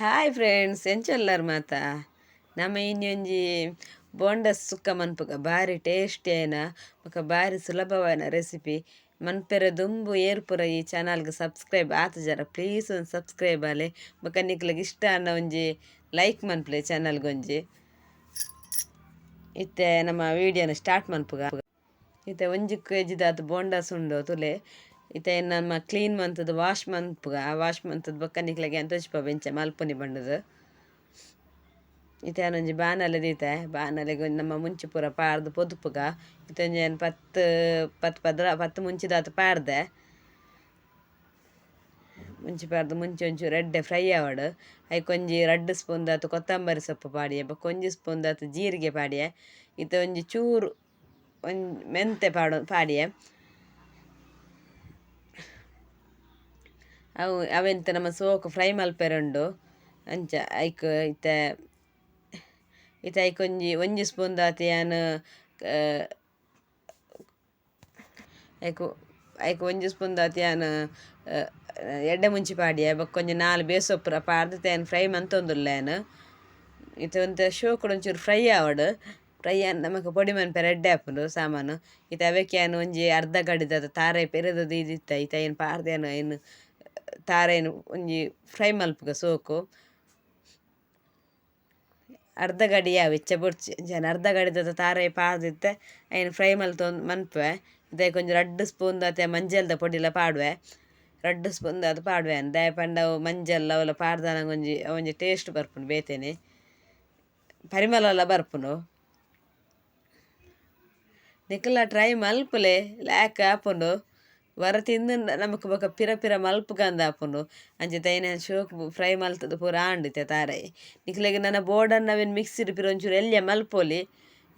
Hi friends, ಎಂಚೊಲ್ಲರ್ ಮಾತ ನಮ ಇನ್ನೊಂಜಿ ಬೋಂಡಸ್ ಸುಕ್ಕ ಮನ್ಪುಗ ಬಾರಿ ಟೇಸ್ಟಿ ಆಯಿನ ಬೊಕ ಬಾರಿ ಸುಲಭವಾಯಿನ ರೆಸಿಪಿ ಮನ್ಪೆರೆ ದುಂಬು ಏರ್ಪುರ ಈ ಚಾನಲ್ಗೆ ಸಬ್ಸ್ಕ್ರೈಬ್ ಆತುಜರ ಪ್ಲೀಸ್ ಒಂದು ಸಬ್ಸ್ಕ್ರೈಬ್ ಆಲೆ ಬೊಕ ನಿಕ್ಲೆಗ್ ಇಷ್ಟ ಆಂಡ ಒಂಜಿ ಲೈಕ್ ಮನ್ಪುಲೆ ಚಾನಲ್ಗೆ ಒಂಜಿ. ಇತ್ತೆ ನಮ್ಮ ವೀಡಿಯೋನ ಸ್ಟಾರ್ಟ್ ಮನ್ಪುಗ. ಇತ್ತೆ ಒಂಜಿ ಕೆಜಿದಾತ್ ಬೋಂಡಸ್ ಉಂಡು ತುಲೆ. ಇತ್ತೆ ನಮ್ಮ ಕ್ಲೀನ್ ಮಂತುದು ವಾಶ್ ಮನ್ಪುಗ. ವಾಶ್ ಮಂತುದು ಬೊಕ್ಕ ನಿಕ್ಲೆಗ್ ಯಾನ್ ತೋಜಿಪ ಬೆಂಚ ಮಲ್ಪುನಿ ಪಂಡುದು. ಇತ್ತೆ ಯಾನೊಂಜಿ ಬಾಣಲೆ ದೀತೆ. ಬಾಣಲೆಗ್ ನಮ್ಮ ಮುಂಚಿ ಪೂರ ಪಾಡ್ದು ಪೊದುಪುಗ. ಇತ್ತೆ ಒಂಜಿ ಯಾನ್ ಪತ್ತು ಪತ್ತು ಪದ್ರ ಪತ್ತು ಮುಂಚಿದಾತ್ ಪಾಡ್ದೆ. ಮುಂಚಿ ಪಾಡ್ದು ಮುಂಚಿ ಒಂಚೂರು ಎಡ್ಡೆ ಫ್ರೈ ಆವಡ್. ಐಕ್ ಒಂಜಿ ರಡ್ಡ್ ಸ್ಪೂನ್ ದಾತ್ ಕೊತ್ತಂಬರಿ ಸೊಪ್ಪು ಪಾಡಿಯೆ, ಬೊಕ್ಕ ಒಂಜಿ ಸ್ಪೂನ್ ದಾತ್ ಜೀರಿಗೆ ಪಾಡಿಯೆ. ಇತ್ತೆ ಒಂಜಿ ಚೂರು ಒಂಜಿ ಮೆಂತೆ ಪಾಡಿಯೆ. ಅವು ಅವೆಂತ ನಮ್ಮ ಸೋಕು ಫ್ರೈ ಮಲ್ಪೆರೆ ಉಂಡು ಅಂಚ ಐಕ್ ಇತ್ತೆ ಇತ್ತೆ ಐಕ್ ಒಂಜಿ ಒಂಜಿ ಸ್ಪೂನ್ ದಾತ್ ಯಾನ್ ಐಕ್ ಐಕ್ ಒಂಜಿ ಸ್ಪೂನ್ ದಾತ್ ಯಾನ್ ಎಡ್ಡೆ ಮುಂಚಿ ಪಾಡಿಯೆ. ಬೊಕ್ಕ ಒಂಜಿ 4 ಬೇಸೊಪ್ಪುರ ಪಾಡ್ದು ಯಾನ್ ಫ್ರೈ ಮಂತೊಂದುಲ್ಲೆ ಯಾನ್. ಇತ್ತೆ ಒಂತೆ ಶೋಕುಡು ಒಂಚೂರು ಫ್ರೈ ಆವಡ್. ಫ್ರೈ ಆನ್ ನಮಕ್ ಪೊಡಿ ಮನ್ಪೆರೆ ಎಡ್ಡೆ ಆಪುಂಡು ಸಾಮಾನು. ಇತ್ತೆ ಅವೆಕ್ ಯಾನ್ ಒಂಜಿ ಅರ್ಧ ಗಡಿದಾತ್ ತಾರೆ ಪೆರೆದು ದೀದಿತ್ತೆ. ಇತ್ತೆ ಐನ್ ಪಾಡ್ದು ಯಾನ್ ಐನ್ ತಾರೆನ್ ಒಂಜಿ ಫ್ರೈ ಮಲ್ಪುಗ ಸೋಕು. ಅರ್ಧ ಗಡಿ ಯಾವು ಇಚ್ಚ ಬೊಡ್ಚಿ ಅಂಚನೆ ಅರ್ಧ ಗಡಿದಾತ್ ತಾರೆ ಪಾಡ್ದಿತ್ತೆ ಐನ್ ಫ್ರೈ ಮಲ್ತೊಂದು ಮನ್ಪುವೆ. ಇತ್ತೆ ಒಂಜಿ ರಡ್ಡ್ ಸ್ಪೂನ್ ದಾತ್ ಮಂಜಲ್ದ ಪೊಡಿಲ ಪಾಡುವೆ. ರಡ್ಡ್ ಸ್ಪೂನ್ ದಾತ್ ಪಾಡುವೆ ದಾಯೆ ಪಂಡ ಅವು ಮಂಜಲ್ ಅವೆಲ್ಲ ಪಾಡ್ದಾನಗ ಒಂಜಿ ಒಂಜಿ ಟೇಸ್ಟ್ ಬರ್ಪುಂಡು, ಬೇತೆನೆ ಪರಿಮಳಲ ಬರ್ಪುಂಡು. ನಿಕುಲ ಟ್ರೈ ಮಲ್ಪುಲೆ, ಲ್ಯಾಕ್ ಆಪುಂಡು. ವರ ತಿಂದು ನಮಕ್ ಬೊಕ ಪಿರ ಪಿರ ಮಲ್ಪುಗಂದ ಆಪುಂಡು. ಅಂಚ ತೈನ ಶೋಕ್ ಫ್ರೈ ಮಲ್ತುದು ಪೂರ ಆಂಡ್ ಇತ್ತೆ ತಾರಾಯಿ. ನಿಕ್ಲೆಗ್ ನನ ಬೋಡನ್ನ ಅವೆನ್ ಮಿಕ್ಸಿಡ್ ಪಿರ ಒಂಚೂರು ಎಲ್ಯ ಮಲ್ಪೊಲಿ.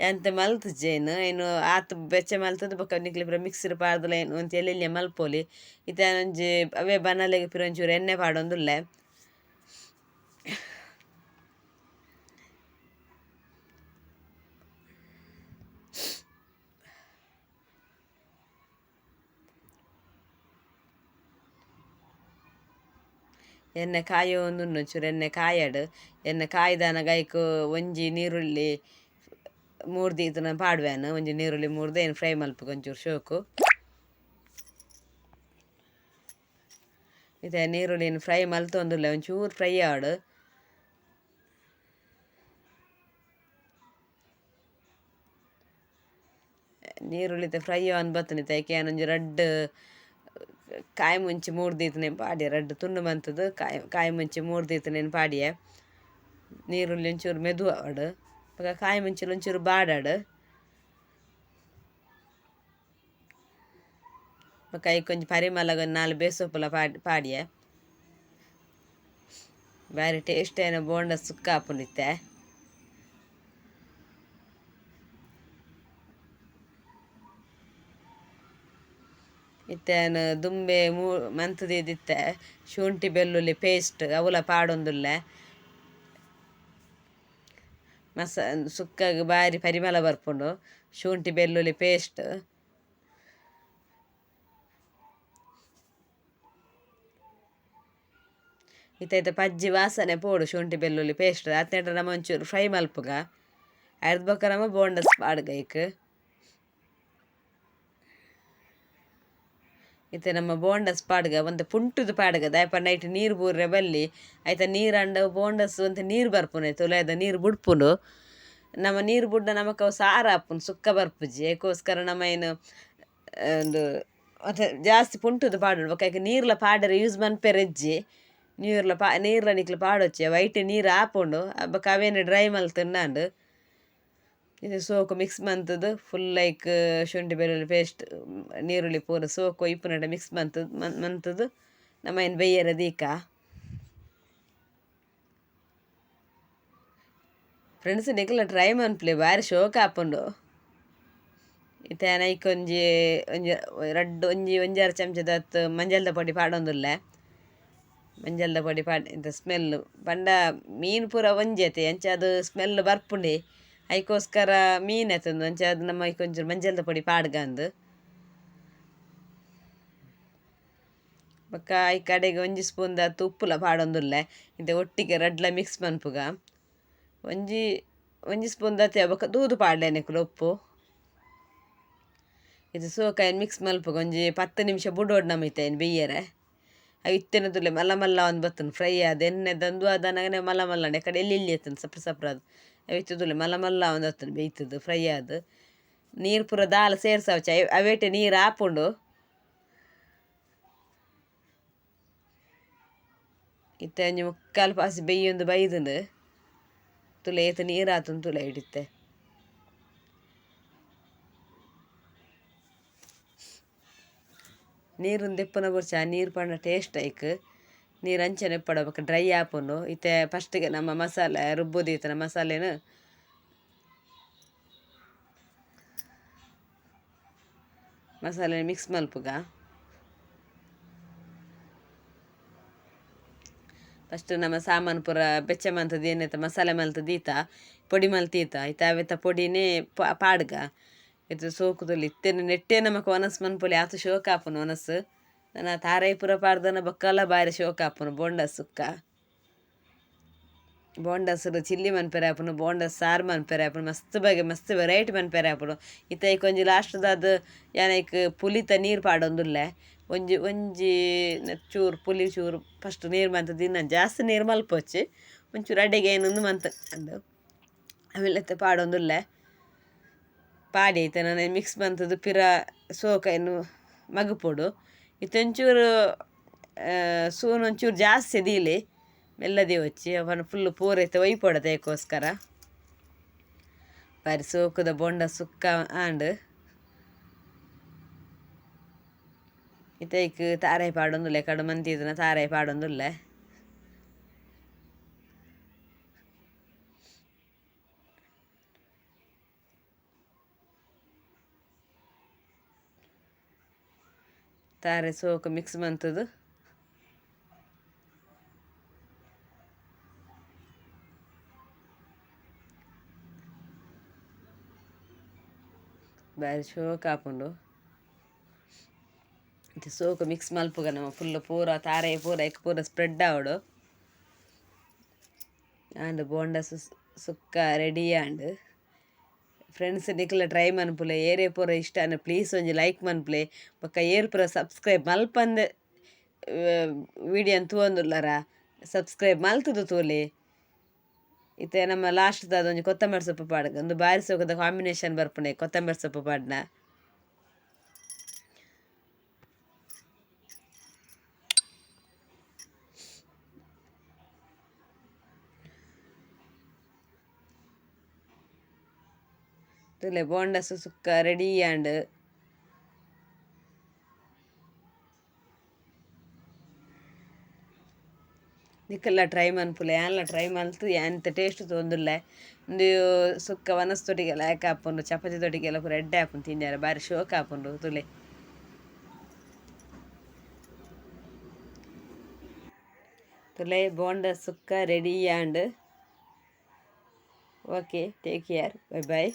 ಎಂತ ಮಲ್ತುಜೆನ್ ಐನ್ ಆತ್ ಬೆಚ್ಚ ಮಲ್ತುದು ಬೊಕ ನಿಕ್ಲೆ ಪೂರ ಮಿಕ್ಸಿಡ್ ಪಾಡ್ದಲ ಐನ್ ಒಂತೆ ಎಲ್ಯ ಮಲ್ಪೊಲಿ. ಇತ್ತೆ ಒಂಜಿ ಅವೇ ಬನಲೆಗ್ ಪಿರ ಒಂಚೂರು ಎಣ್ಣೆ ಪಾಡೊಂದುಲ್ಲೆ. ಎಣ್ಣೆ ಕಾಯೊಂದುಂಡು, ಒಂಚೂರು ಎಣ್ಣೆ ಕಾಯಡ್. ಎಣ್ಣೆ ಕಾಯ್ದಾನಗ ಐಕ್ ಒಂಜಿ ನೀರುಳ್ಳಿ ಮೂರ್ದು ಪಾಡುವೆನ್. ಒಂಜಿ ನೀರುಳ್ಳಿ ಮೂರ್ದು ಐನ್ ಫ್ರೈ ಮಲ್ಪುಗ ಒಂಚೂರು ಶೋಕು. ಇತ್ತೆ ನೀರುಳ್ಳಿನ್ ಫ್ರೈ ಮಲ್ತೊಂದುಲ್ಲೆ, ಒಂಚೂರು ಫ್ರೈ ಆವಡ್. ನೀರುಳ್ಳಿ ಫ್ರೈ ಆವೊಂದು ಬತ್ತುಂಡು. ಐಕ್ ಯಾನ್ ಒಂಜಿ ರಡ್ಡ್ ಕಾಯಿ ಮುಂಚಿ ಮೂರ್ದು ಪಾಡಿಯೆ. ರಡ್ಡ್ ತುಂಡು ಮಂತುದು ಕಾಯಿ ಕಾಯಿ ಮುಂಚಿ ಮೂರ್ದು ಪಾಡಿಯೆ. ನೀರುಳ್ಳಿ ಒಂಚೂರು ಮೆದು ಆವಡ್, ಬೊಕ ಕಾಯಿ ಮುಂಚಿಲ ಒಂಚೂರು ಬಾಡಡ್. ಬೊಕ ಐಕ್ ಒಂಜಿ ಪರಿಮಳಗ್ ಒಂಜಿ 4 ಬೇಸೊಪ್ಪುಲ ಪಾಡಿಯೆ. ಬಾರಿ ಟೇಸ್ಟ್ ಆಯಿನ ಬೋಂಡ ಸುಕ್ಕ ಆಪುಂಡು ಇತ್ತೆ. ಇತ್ತೆ ಯಾನ್ ದುಂಬೆ ಮಂತ್ ದೀದಿತ್ತೆ ಶುಂಠಿ ಬೆಳ್ಳುಳ್ಳಿ ಪೇಸ್ಟ್ ಅವುಲ ಪಾಡೊಂದುಲ್ಲೆ. ಮಸ ಸುಕ್ಕಗ್ ಬಾರಿ ಪರಿಮಳ ಬರ್ಪುಂಡು ಶುಂಠಿ ಬೆಳ್ಳುಳ್ಳಿ ಪೇಸ್ಟ್. ಇತ್ತೆ ಐತ ಪಜ್ಜಿ ವಾಸನೆ ಪೋಡು ಶುಂಠಿ ಬೆಳ್ಳುಳ್ಳಿ ಪೇಸ್ಟ್. ಆತ್ನೇಟ ನಮ ಒಂಚೂರು ಫ್ರೈ ಮಲ್ಪುಗ. ಐರ್ದ್ ಬೊಕ ನಮ ಬೋಂಡಸ್ ಪಾಡುಗ ಐಕ್. ಇತ್ತೆ ನಮ್ಮ ಬೋಂಡಸ್ ಪಾಡುಗ ಒಂತೆ ಪುಂಟುದು ಪಾಡುಗ. ದಾಯೆ ಪಂಡ ಐಟ್ ನೀರು ಬೂರ್ರೆ ಬಲ್ಲಿ. ಐತ ನೀರು ಆಂಡ ಬೋಂಡಸ್ ಒಂತೆ ನೀರು ಬರ್ಪುಂಡು, ತುಲೈದ ನೀರು ಬುಡ್ಪುಂಡು. ನಮ್ಮ ನೀರು ಬುಡ್ಡ ನಮಕ್ ಅವು ಸಾರು ಆಪುಂಡು, ಸುಕ್ಕ ಬರ್ಪುಜಿ. ಐಕೋಸ್ಕರ ನಮ ಐನ್ ಉಂದು ಒಂತೆ ಜಾಸ್ತಿ ಪುಂಟುದು ಪಾಡೊಡು. ಬೊಕ ಐಕ್ ನೀರ್ಲ ಪಾಡೆರೆ ಯೂಸ್ ಮನ್ಪೆರೆ ಇಜ್ಜಿ. ನೀರ್ಲ ನೀರ್ಲ ನಿಕ್ಲು ಪಾಡೊಚ್ಚಿ, ಅವು ಐಟ್ ನೀರು ಆಪುಂಡು. ಬೊಕ ಅವೇನ್ ಡ್ರೈ ಮಲ್ತುಂಡಾಂಡ್. ಇದು ಸೋಕು ಮಿಕ್ಸ್ ಮಂತುದು ಫುಲ್ ಲೈಕ್ ಶುಂಠಿ ಬೆಳ್ಳುಳ್ಳಿ ಪೇಸ್ಟ್ ನೀರುಳ್ಳಿ ಪೂರ ಸೋಕು ಇಪ್ಪುನಟ ಮಿಕ್ಸ್ ಮಂತುದು ನಮ ಐನ್ ಬೇಯೆರೆ ದೀಕ. ಫ್ರೆಂಡ್ಸ್ ನಿಕುಲ ಟ್ರೈ ಮನ್ಪುಲೆ, ಬಾರಿ ಶೋಕ್ ಆಪುಂಡು. ಇತ್ತೆ ಯಾನ್ ಐಕ್ ಒಂಜಿ ಒಂಜಿ ರಡ್ಡ್ ಒಂಜಿ ಒಂಜಾರು ಚಮಚದಾತ್ ಮಂಜಲ್ದ ಪೊಡಿ ಪಾಡೊಂದುಲ್ಲೆ. ಮಂಜಲ್ದ ಪೊಡಿ ಪಾಡ್ ಇಂತ ಸ್ಮೆಲ್ ಪಂಡ ಮೀನ್ ಪೂರ ಒಂಜಿ ಅತೆ ಅಂಚ ಅದು ಸ್ಮೆಲ್ ಬರ್ಪುಂಡೆ. ಐಕೋಸ್ಕರ ಮೀನ್ ಆತುಂದು ಅಂಚ ಅದು ನಮ್ಮ ಐಕ್ ಒಂಚೂರು ಮಂಜಲ್ದ ಪೊಡಿ ಪಾಡ್ಗಂದು. ಬೊಕ್ಕ ಐಕ್ ಅಡೆಗ್ ಒಂಜಿ ಸ್ಪೂನ್ ದಾತ್ ಉಪ್ಪುಲ ಪಾಡೊಂದುಲ್ಲೆ. ಇತ್ತೆ ಒಟ್ಟಿಗೆ ರಡ್ಲ ಮಿಕ್ಸ್ ಮನ್ಪುಗ. ಒಂಜಿ ಒಂಜಿ ಸ್ಪೂನ್ ದಾತ್ ಬೊಕ್ಕ ತೂದು ಪಾಡ್ಲೆ ನಿಕುಲು ಉಪ್ಪು. ಇತ್ತೆ ಸೋಕಾಯಿನ್ ಮಿಕ್ಸ್ ಮನ್ಪುಗ ಒಂಜಿ 10 ನಿಮಿಷ ಬುಡೋಡು ನಮ ಇತ್ತೆ ಐನ್ ಬೆಯ್ಯರೆ. ಅವು ಇತ್ತೆನ ತೂಲೆ ಮಲ್ಲ ಮಲ್ಲ ಒಂದ್ ಬತ್ತುಂಡು ಫ್ರೈ ಆದ್ ಎಣ್ಣೆ ದಂದು ಆದನಗನೆ ಮಲ್ಲ ಮಲ್ಲ ಉಂಡು ಎಕಡೆ ಎಲ್ಲಿ ಎಲ್ಲಿ ಎತ್ತುಂಡು ಸಪ್ರ ಸಪ್ರ ಅದು. ಅವು ಇತ್ತೆ ತೂಲೆ ಮಲ್ಲ ಮಲ್ಲ ಒಂದ್ ಬತ್ತುಂಡು ಬೇಯ್ತುದು ಫ್ರೈ ಆದ್. ನೀರು ಪೂರ ದಾಲ ಸೇರ್ಸಾವಚ ಅವೇಟೆ ನೀರು ಆಪುಂಡು. ಇತ್ತೆ ಒಂಜಿ ಮುಕ್ಕಾಲು ಪಾಸಿ ಬೆಯ್ಯೊಂದು ಬೈದುಂಡು. ತೂಲೆ ಏತ್ ನೀರು ಆತುಂಡು ತೂಲೆ ಇತ್ತೆ. ನೀರುನ್ ದೆಪ್ಪುನ ಬೊರ್ಚಿ ಆ ನೀರು ಪಂಡ ಟೇಸ್ಟ್ ಐಕ್. ನೀರು ಅಂಚನೆ ಇಪ್ಪಡ ಬೊಕ್ಕ ಡ್ರೈ ಆಪುಂಡು. ಇತ್ತೆ ಫಸ್ಟ್ಗೆ ನಮ್ಮ ಮಸಾಲೆ ರುಬ್ಬುದೀತನ ಮಸಾಲೆನ್ ಮಸಾಲೆ ಮಿಕ್ಸ್ ಮನ್ಪುಗ. ಫಸ್ಟ್ ನಮ್ಮ ಸಾಮಾನು ಪೂರ ಬೆಚ್ಚ ಮಂತುದು ಏನಿತ್ತ ಮಸಾಲೆ ಮಲ್ತ್ ದೀತ ಪೊಡಿ ಮಲ್ತೀತ ಇತ್ತೆ ಅವೆತ ಪೊಡಿನೇ ಪಾಡ್ಗ. ಇತ್ತೆ ಸೋಕುದೊಲಿ ಇತ್ತೆ ನೆಟ್ಟೆ ನಮಕ್ ವನಸ್ ಮನ್ಪೊಲಿ ಆತ್ ಶೋಕ್ ಆಪುಂಡು ವನಸ್. ನನ ತಾರಾಯಿ ಪೂರ ಪಾಡ್ದನ ಬೊಕ್ಕಲ ಬಾರಿ ಶೋಕ್ ಆಪುಂಡು ಬೋಂಡ ಸುಕ್ಕ. ಬೋಂಡಾಸ್ ಚಿಲ್ಲಿ ಮನ್ಪೆರೆ ಆಪುಂಡು, ಬೋಂಡಾಸ್ ಸಾರು ಮನ್ಪೆರೆ ಆಪುಂಡು, ಮಸ್ತ್ ಬಗೆ ಮಸ್ತ್ ವೆರೈಟಿ ಮನ್ಪೆರೆ ಆಪುಂಡು. ಇತ್ತೆ ಐಕ್ ಒಂಜಿ ಲಾಸ್ಟ್ ದಾದ್ ಯಾನ್ ಐಕ್ ಪುಲಿತ ನೀರು ಪಾಡೊಂದುಲ್ಲೆ. ಒಂಜಿ ಒಂಜಿ ಚೂರು ಪುಲಿ ಚೂರು ಫಸ್ಟ್ ನೀರು ಮಂತ್ ದಿನ ಜಾಸ್ತಿ ನೀರು ಮಲ್ಪೊಚ್ಚಿ ಒಂಚೂರು ಅಡೆಗೆ ಏನೊಂದು ಮಂತ್ ಅಂದು ಆಮೇಲೆ ಇತ್ತೆ ಪಾಡೊಂದುಲ್ಲೆ. ಪಾಡಿ ಐತೆ ನಾನು ಮಿಕ್ಸ್ ಮಂತುದು ಪಿರ ಸೋಕೈನು ಮಗುಪೊಡು. ಇತ್ತೆ ಒಂಚೂರು ಸೂನು ಒಂಚೂರು ಜಾಸ್ತಿ ದೀಲಿ ಮೆಲ್ಲ ದೀವೊಚ್ಚಿ ಅವನು ಫುಲ್ ಪೂರ ಇತ್ತೆ ಒಯ್ಪೊಡತೆ ಐಕೋಸ್ಕರ. ಬಾರಿ ಸೋಕುದ ಬೋಂಡ ಸುಕ್ಕ ಆಂಡ್. ಇತ್ತೆ ಐಕ್ ತಾರಾಯಿ ಪಾಡೊಂದುಲ್ಲೆ ಕಡು ಮಂತಿದಿನ ತಾರಾಯಿ ಪಾಡೊಂದುಲ್ಲೆ. ತಾರಾಯಿ ಸೋಕು ಮಿಕ್ಸ್ ಮಂತುದು ಬಾರಿ ಶೋಕ್ ಆಪುಂಡು. ಇತ್ತೆ ಸೋಕು ಮಿಕ್ಸ್ ಮನ್ಪುಗ ನಮ ಫುಲ್ ಪೂರ ತಾರಾಯಿ ಪೂರ ಐಕ್ ಪೂರ ಸ್ಪ್ರೆಡ್ ಆವೊಡು. ಆಂಡ್ ಬೋಂಡಾಸ್ ಸುಕ್ಕ ರೆಡಿ ಆಂಡ್. ಫ್ರೆಂಡ್ಸ್ ನಿಕುಲ ಟ್ರೈ ಮನ್ಪುಲೆ ಏರೇ ಪೂರ ಇಷ್ಟ ಆಂಡ ಪ್ಲೀಸ್ ಒಂಜಿ ಲೈಕ್ ಮನ್ಪುಲೆ. ಬೊಕ್ಕ ಏರ್ ಪೂರ ಸಬ್ಸ್ಕ್ರೈಬ್ ಮಲ್ಪಂದೆ ವೀಡಿಯೋನ್ ತೂವೊಂದುಲ್ಲರ ಸಬ್ಸ್ಕ್ರೈಬ್ ಮಲ್ತುದು ತೂಲೆ. ಇತ್ತೆ ನಮ್ಮ ಲಾಸ್ಟ್ ದಾದ ಒಂಜಿ ಕೊತ್ತಂಬರಿ ಸೊಪ್ಪು ಪಾಡ್ಗ ಉಂದು ಬಾರಿ ಸೋಕುದ ಕಾಂಬಿನೇಷನ್ ಬರ್ಪುಂಡು ಕೊತ್ತಂಬರಿ ಸೊಪ್ಪು ಪಾಡ್ನ. ತೂಲೆ ಬೋಂಡಾಸ್ ಸುಕ್ಕ ರೆಡಿ ಆಂಡ್. ನಿಕಲ್ಲ ಟ್ರೈ ಮನ್ಪುಲೆ ಯಾನ್ಲ ಟ್ರೈ ಮಲ್ತು ಎಂತ ಟೇಸ್ಟ್ ತೂವೊಂದುಲ್ಲೆ. ಉಂದು ಸುಕ್ಕ ವನಸ್ ದೊಟ್ಟಿಗೆಲ ಲಾಯ್ಕ್ ಆಪುಂಡು ಚಪಾತಿ ದೊಟ್ಟಿಗೆಲ ಪೂರ ಎಡ್ಡೆ ಆಪುಂಡು ತಿನ್ಯರೆ ಬಾರಿ ಶೋಕ್ ಆಪುಂಡು ತೂಲೆ. ತೂಲೆ bonda sukka ready and. Okay, take care, bye bye.